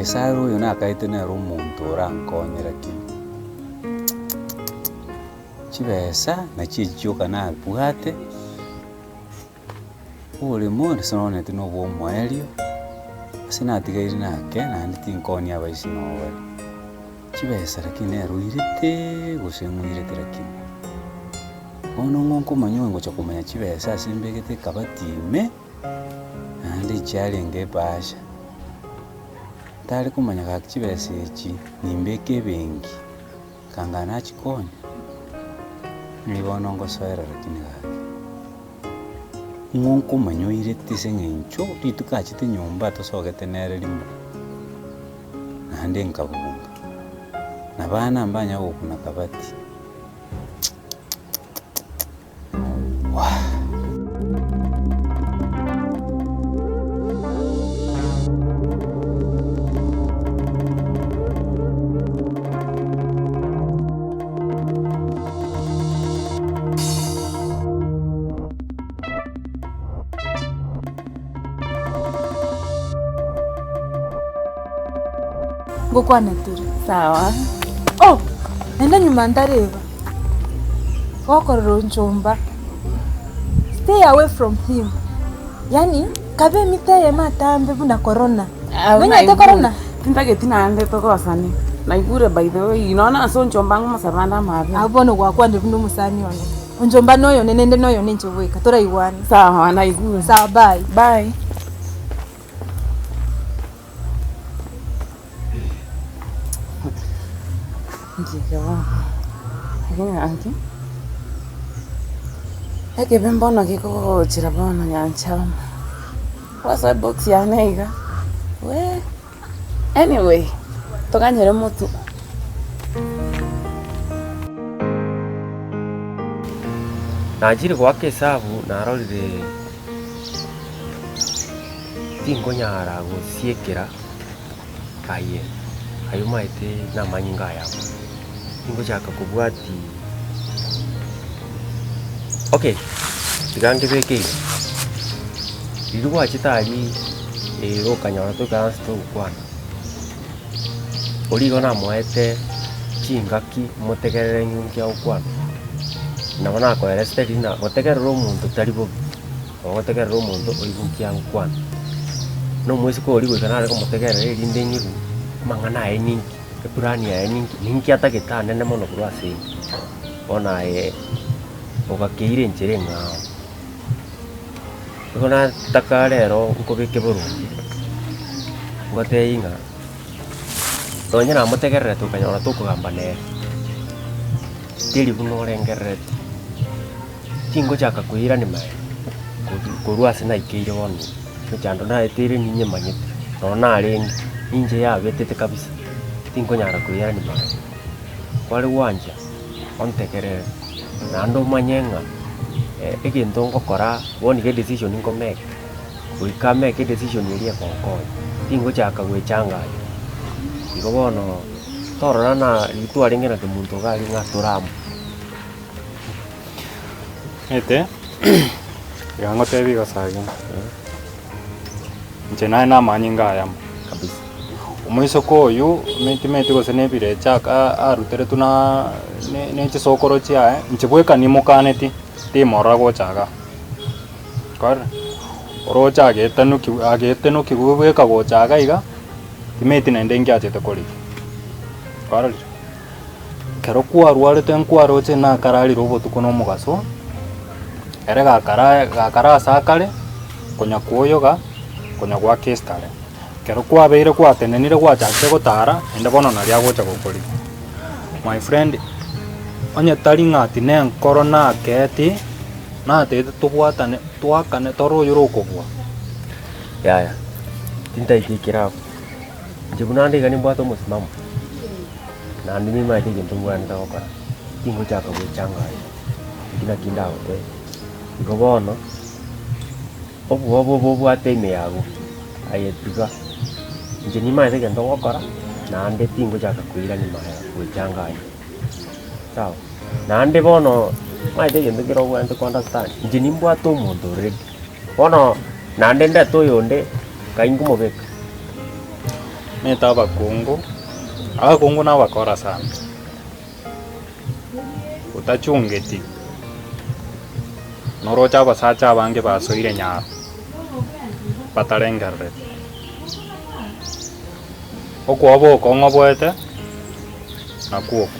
Gesare oyo nakaete nere omonto orankonye lakini chibesa nachio echi chioka nabwate, oboremo ase nonete na obwa omoerio, ase natigaire nake naende tinkonia abaisi nobare. Chibesa lakini nere oireteee gose ng'oirete lakini. Bono ng'o nkomanya oyo ngocha komanya chibesa ase mbegete ekabati ime, naende chiarenge ebahasha. Ntare komanya gaki chibesa echi nimbeke ebenki, kanga nachikonya, ng'ai bono ngosoera lakini gaki. Ng'o nkomanya oirete ase eng'encho rituko achete nyomba tosogete nere rimo, naende nkabunga, na abana mbanya gokuna kabati. Ngokwana tore. Sawa. Oh! Naende nyuma ntareba. Gokorora onchomba, stay away from him, yaani kabe emito eyemo atambe buna corona, nonyete corona? Tintageti naende togosane, naigure by the way, nonya na ase onchomba ng'omosaba ande amaabera. Abwo bono gwakwanire buna omosani one, onchomba noyone naende noyone inche bweka, toraigwane. Sawa naigure. Sawa bye. Bye. Nchike bono, lakini gaki, ekebe mbono gekogochera bono nyanchama, gwasoa ebox yane iga, wee, anyway, toganyere motwe. Nachire goaka esabu narorire tinkonyara gosiekera aye, ayio omanyete namanyinga ayamo, tingochaka kobwatia okay, tiga nkebeke iga, riria gwachete aria ere okanyora toikaranse togokwana, oria igo namoete chingaki motegerere ng'inki agokwana, nabo nakoeresete riria ng'a gotegerera omonto tari bobe. Ogotegerera omonto oigwe nki agokwana, na omoiseke oria goika nare komotegerera erinde nyigwe amang'ana aye ninki, eplan yaye ninki, ninki atagete anene mono korwa ase ime. Bono aye ogakeire enchera eng'ao. Nigo nataka rero nkobeke boronge, ngotebie ng'a nonye namotegererete okanyora tokogamba nere, teri buna orengerereti. Tingochaka koirania maega korwa ase naikeire bono iga, emechando naeteire ninyemanyete, nonye narenge, ninche yabetete kabisa, tinkonyara koirania maega. Kware gwancha ontegerere, naende omanye ng'a egento ngokora bono iga edecision nkomake, goika make edecision eria egonkonya, tingochaka goechanganya. Igo bono, torora na riria twarenge na kemunto iga aria ng'a tore amo. Omanyete, iga ngotebie iga sagini, inche naye namanyinga ayamo, Kabisa. omoiseke oywo timanyeti gose na ebirecha aka aruteretwe na ne ne chisokoro chiaye, inche bweka nimokaneti, timorora gocha igaa, kwarora? Oroche agetanokigwa agetenokigwa bweka gocha iga iga, timanyeti naende inki achete korigia, kwarorire? Ekero kwarwarete nkwaroche nakararire obotuko na omogaso, ere gakara gakara ase akare, konya kwoyoga, konya goaka esitare. Ekero kwabeire gwatenenire gwachakire gotara, naende bono naria agocha gokorigia. My friend, onye tari ng'a ati na enkoro nakeeti, natebete tobwatane toakane tore oyore okobua. Yaya, tintaeti ekerabu. Inche buna ande iga nimbwate omosimamo, naende nimanyete egento mbwenerete gokora, tingochaka goechanganya, eki naki ndagotebie. Igo bono, obwoba obo obwate ime yago, aye tiga, inche nimanyete egento ngokora, naende tingochaka koirania magega goechanganya, sawa. Naende bono, omanyete egento kere obwenerete ko understand, inche nimbwate omonto already, bono naende ndete oyonde, nkai nkomobeka. Omanyete abakungu, abakungu nabakora sana, otachungeti, noroche abasacha abange basoire nyaro, batarengerereti. Okwoba oko ng'oboete, nakwo oko,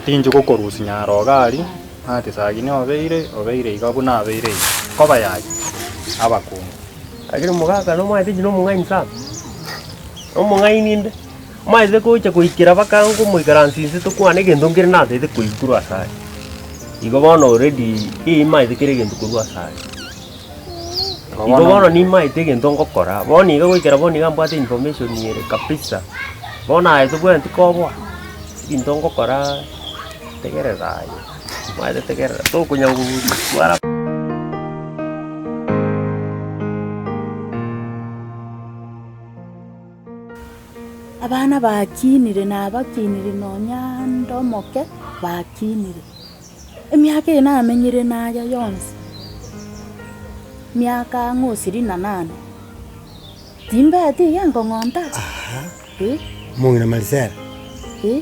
tinchi gokorusia nyaro iga aria, ng'ati sagini obeire, obeire iga buna abeire iga, koba yaya, abakungu. Lakini omogaka nomanyete inche nomong'aini sana, omong'aini inde, omanyete gocha goikera mpaka nkomoikaransa inse tokwane egento nkere natagete koigwa korwa ase aye. Igo bono already nimanyete kera egento korwa ase aye. Igo bono nimanyete egento ngokora, bono iga goikera bono iga mbwate information ere kabisa, bono aye tobwenereti koboa, ebinto ngokora tegerera aye, omanyete tegerera tokonya gotwara. Abana bakinire nabakinire nonya nde omoke bakinire. Emiaka eye namenyire naye yonsi, miaka ang'e ishirini na nane, timbeti iga enkong'onta eh. Omong'ina Marisela, Eh.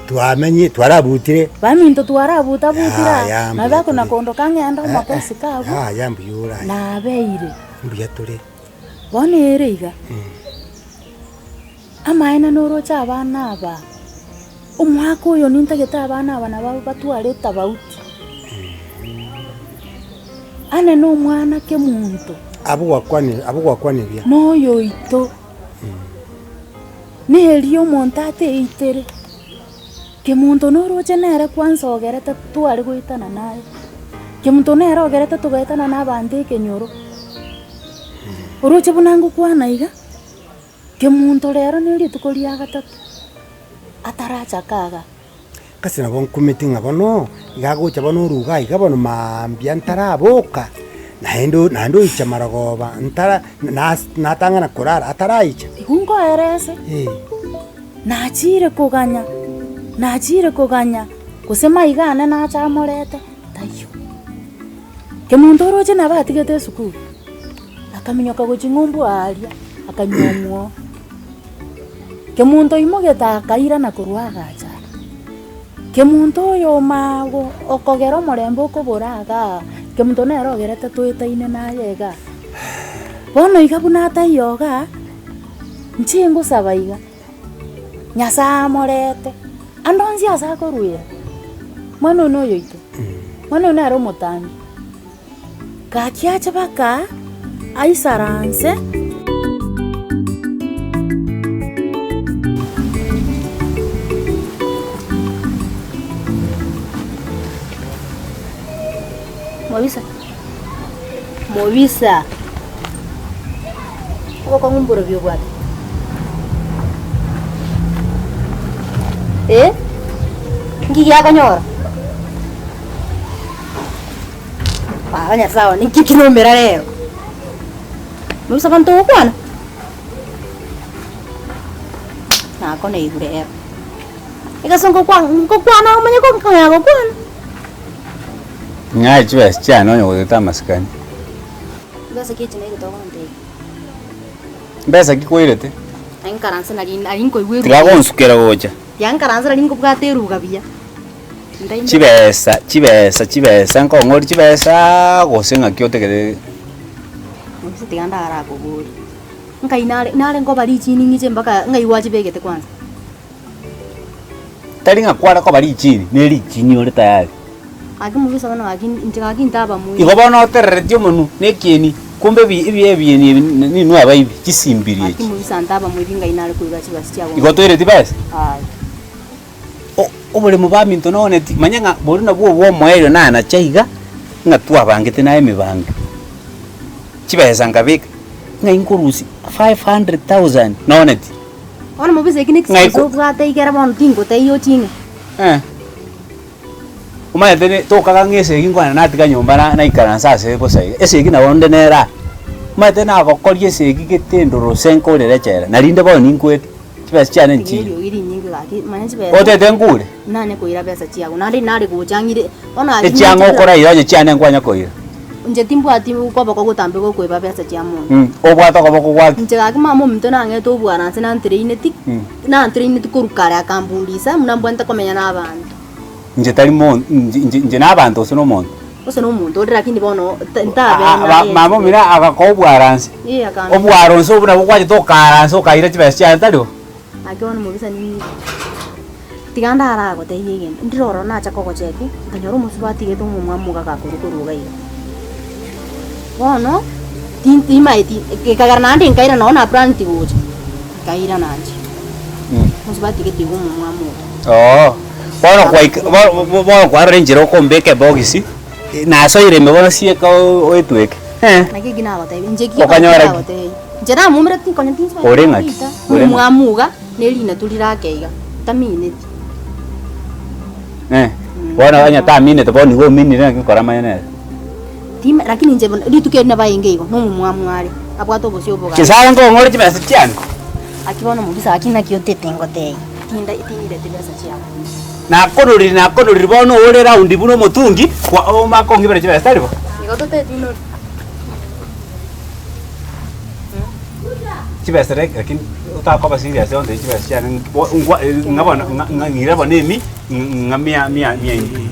twamenyie twarabutire. Baminto twarabuta butire aa, Yaya, nabe mbuya akona tore. kondoka ng'ende omoke isiko abwo, Yaya mbuya ore aye. nabeire. Mbuya tore. Bono ere iga, amaene noroche abana aba, omwaka oyo nintagete abana aba nabo batware etabauti. Ane na omwana kemonto. Abwo gwakwanire, abwo gwakwanirie. Na oyoito. Nerio omonto ateitere, kemonto noroche nere kwanza ogerete tware goetana naye, kemonto nere ogerete togaetana na abanto ekenyoro. Oroche buna ngokwana iga, kemonto rero ne rituko ria gatato, atarachaka igaa. Ase nabo nkumeti ng'a bono iga agocha bono oruga iga bono maambia ntaraboka, naende naende oicha marogoba ntara nas natang'ana korara ataraicha. Igo nkoerese, Eh. nachire koganya, nachire koganya, gose maiga ane nache amorete, taiyo. Kemonto oroche nabo atigete esukuru, akaminyoka gochia ng'umbu aaria, akanywa omwogo. Kemonto oimogete akairana korwa agacha aa. Kemonto oyo omago okogera omorembe okobora igaa, kemonto nere ogerete toetaine naye igaa. Bono iga buna ataiyo igaa, inche ngosaba iga, Nyasaye amorete, ande onsi ase akoruera, mwana oyo noyoito, mwana oyo nere omotangi. Gaki ache baka aisaranse. Mobisa, mobisa, obokong'u mborobio obwate? Eh? Nki giakonyora? Baba Nyasae one, nki kinomera rero? Mobisa abanto ogokwana? Nakoneirwe rero. Egese ngokwa ngokwana omanye kong'ea gokwana. Ng'ae chibesa chiane onye gotete amasikani. Chibesa ki echi nairete ogontebia? Mbesa ki kwairete? Aye nkaranse nari nari nkoigwa eruga. Tiga gonsukera gocha. Tiga nkaranse nari nkobwata eruga buya. Chibesa, chibesa, chibesa, nkong'oria chibesaaa gose ng'aki otagete. Gose tiga ndarakoborie, nkai nare nare nkoba richini ng'iche mpaka ng'ai gwachibegete kwanza? Tari ng'a kware koba richini, ne richini ore tayari. Gaki mobisa bono gaki inche gaki ntaba moiri. Igo bono otereretie omonwe na ekieni, kumbe ebi ebi ebieni ebi ninwe abaibi, chisimbiri Gaki echi. mobisa ntaba moibi ngai nare koiba chibesa chiago. Igo toireti besa? Aye. Oboremo baminto noneti, manya ng'a boria nabwo obw'omoerio nanache iga, ng'a twabangete naye emebango. Chibesa nkabeka, ng'a inkorusia 500,000 noneti. Bono mobisa eki Ng'a nekisese iko- obwate igere bono tingotebia oching'e. Eh. Omanyete ne tokaga ng'a esegi nkwane natiga nyomba na naikaransa ase bosa iga, esegi nabo onde nere aa. Omanyete nagokoria esegi gete endorose nkorere echela, narinde bono ninkwete. Chibesa chiane Tiga nchiyo. eriogi rinyinge gaki, manya chibesa. Otete nkure? Nanye koira besa chiago, naende nare gocha ng'ire, bono gaki Echiang'o ninche okoraira onye chiane nkwanya koira. Inche timbwati koboko gotambe gokoeba besa chia monto. Obwate okoboko gwaki? Inche gaki mama ominto nang'ete obwara nse nantraineti, nantraineti korwa kare akambundisa buna mbwenerete komenya na abanto. Inche tari mon inche inche inche na abanto gose na omonto? Gose na omonto ore lakini bono ta ntabe Ah, na ba mama omino agakoa obwara nse, Eh, akambia. obwara onse obwo nabwo kwachete okaara nse okaira chibesa chiaye tari bo? Gaki bono mobisa nini, tiga ndaragotebie egento, ndire ororo nacha kogocheki, nkanyora omosubati gete omomwamu iga gakorwa korwa iga iga. Bono, tin timaeti, gekagera naende nkairana nonye na plan tigocha, nkairana inche. Omosubati gete iga omomwamu iga. Oo, bono kwaika bo- bo- bono kwarora enchera okombeka ebogisi, nasoire ime bono sieka oetweke eh. Naki eki nagotebia, inche ki Okanyora ki? nagotebia, inche namoumereti nkonya tinsoete Ore ng'aki? rita, Ore ng'aki? omomwamu iga, na erina torirake iga, tamineti. Eh, bono onye taminete bono nigo ominire naki nkora manye nere. Tima lakini inche bono rituko eri nabaenge igo, na omomwamu are, abwate obosio obogare. Chinsaga nkong'ore chibesa chiane. Aki bono mobisa gaki naki otete ngotebie, tinda tinireti besa chiao. Nakonorire nakonorire bono ore round buna omotungi, kwa omanye kong'ibera chibesa tari bo? Igo toteti nori. Chibesa rek lakini otakoba serious onte chibesa chiane ng'a bono ng'a ng'ira bono emi ng'a mia mia mia ime.